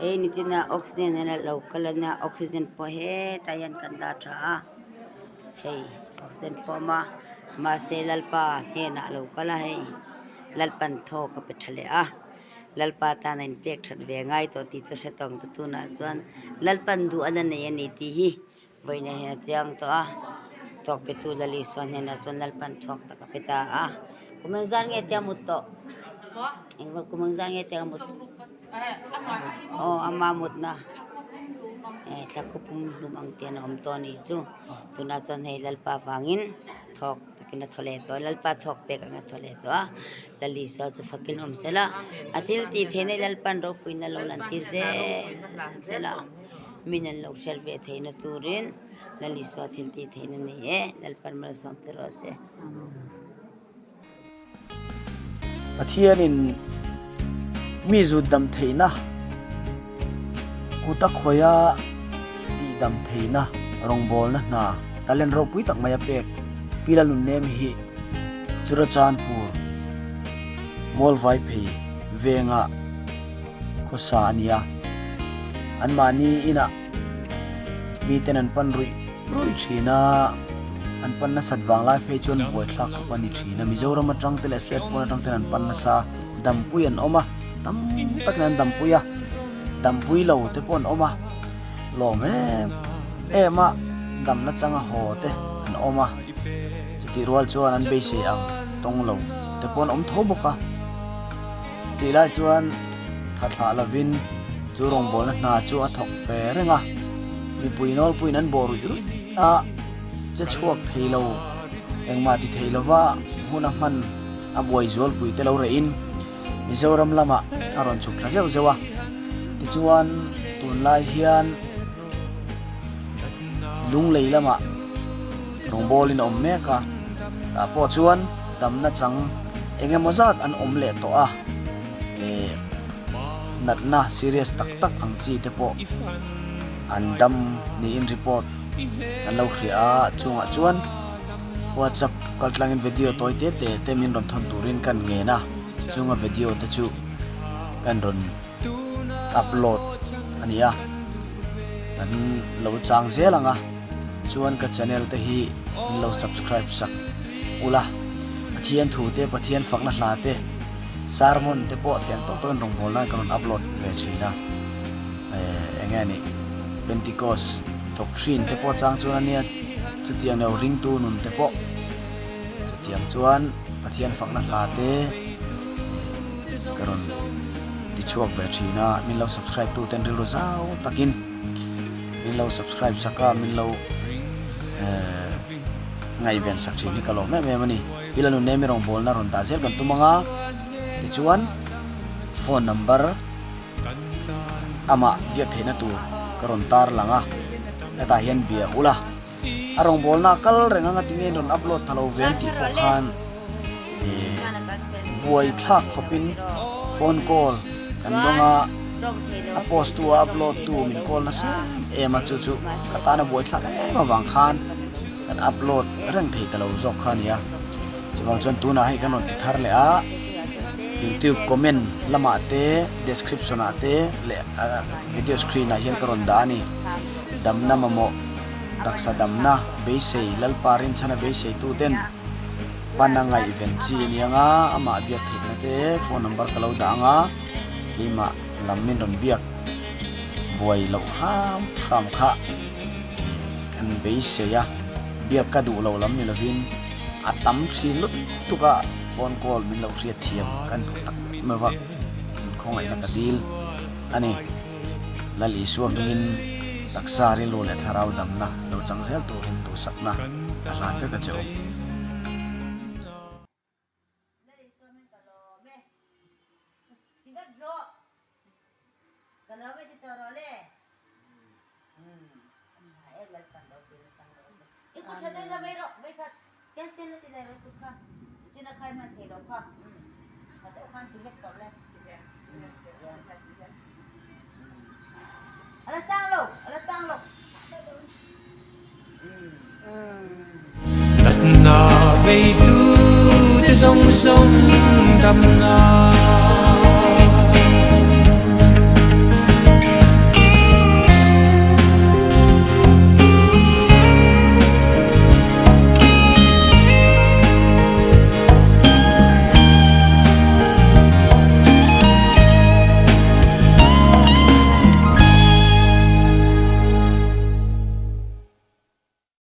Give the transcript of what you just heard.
Hei nichina oxygen nen a lo kal a nia oxygen pawh hetah hian kan dah tha a hei oxygen pawh a awm a mahse lalpa hnenah a lo kal a hei lalpan thawk a pe tha leh a lalpa tan a inpek that ve ngai tawh tih chu hre tawh ang chu tunah chuan lalpan duh a la nei a ni tih hi vawiinah hian a chiang tawh a thawk pe tu lal Isua hnenah chuan lalpan thawk tak a pe ta a kum engzat nge tia mut tawh engvang kum engzat nge tia mut aw ama mutna eh thla khawpum hlum ang te an awm tawh a nih chu tunah chuan hei lalpa vangin thawk takin a thaw leh tawh a lalpa thawk pek ang a thaw leh tawh a lal Isua chu fakin awm sela a thil tih theihna hi lalpan ropuina lo lan tir zel sela. Min an lo hriat ve theihna turin Lal Isua thil tih theihna nei e, Lalpan malsawm che rawh se. Pathianin mi zut dam theihna, kut a khawia tih dam theihna rawngbawlna hna talent ropui tak mai a pek Pi Lalnunnem hi Churachandpur Mualvai phei vengah khawsa a ni a, anmahni inah miten an pan ruih ruih thin a, an pan nasat vang lai phei chuan buaithlak khawp a ni thin a, Mizoram atang te leh state pawn atang ten an pan nasa a, dampui an awm a, tam takin an dampui a, dampui lo te pawh an awm a, lawm em em a damna changa haw te an awm a, chutih rual chuan an beisei ang tawng lo te pawh an awm tho bawk a. Tih lai chuan tha thlah lovin chu rawngbawlna hna chu a thawk ve reng a, mipui nawlpuiin an bawh ruih ruih a, che chhuak thei lo, engmah ti thei lova hmun a hman a buai zualpui te lo rehin Mizoram lamah a rawn chhuk thla zeuh zeuh a, tichuan tunlai hian Lunglei lamah rawngbawlin a awm mek a, tah pawh chuan damna chang eng emaw zat an awm leh tawh a, eh natna serious tak tak ang chi te pawh an dam niin report an lo hria a, chungah chuan WhatsApp kaltlangin video tawi te te te min rawn thawn turin kan ngen a, chunga video te chu kan rawn upload a ni a, kan lo chang zel ang a, chuan ka channel te hi min lo subscribe sak ula, Pathian thu te, Pathian fakna hla te, sermon te pawh thian tawk tawkin rawngbawlna ka rawn upload ve thin a, eh eng nge ni Pentecost doctrine te pawh chang chuan a nia, chutiang lo ringtu nun te pawh chutiang chuan Pathian fakna hla te ka rawn ti chhuak ve thin a, min lo subscribe tu ten rilru zau takin min lo subscribe sak a, min lo eh ngaihven sak thin hi ka lawm em em a ni. Pi Lalnunemi rawngbawlna rawn dah zel kan tum ang a, tichuan phone number amah biak theihna tur ka rawn tar lang a, hetah hian bia ula. A rawngbawlna a kal reng anga tinge in rawn upload tha lo ve an tih pawh khan buai thlak khawpin phone call kan dawng a, a post tu a upload tu min call nasa em em a chu chu ka tana buai thlak em avang khan kan upload reng thei ta lo zawk kha a ni a. Chuvang chuan tunah hei kan rawn ti thar leh a, youtube comment lamah te description ah te leh video screen ah hian ka rawn dah a ni. Damna mamawh, taksa damna beisei, Lalpa rinchhana beisei tu ten pan a ngaihven chi a ni ang a, amah biak theihna te phone number ka lo dah ang a, keimah lam min rawn biak buai loh hram hram kha kan beisei a, biak ka duh lo lam ni lovin a tam thin lut tuk a, phone call min lo hriat thiam kan duh tak mai vak khawngaihna ka dil a ni. Lal Isua hmingin taksa rilru leh thlarau damna lo chang zel turin duhsakna a hlan vek a che u. Lal Isua hming ka lawm e. Ti vat rawh. Ka lawm e ti tawh rawh le. I kut tha deuh la vei rawh, vei khat tel tel a ti leh rawh i kut kha. Tichin a khai hman thei lo kha. Tha deuh khan ti vek tawh le. A la sang lo, a la sang lo. Natna veitu te zawng zawng damna.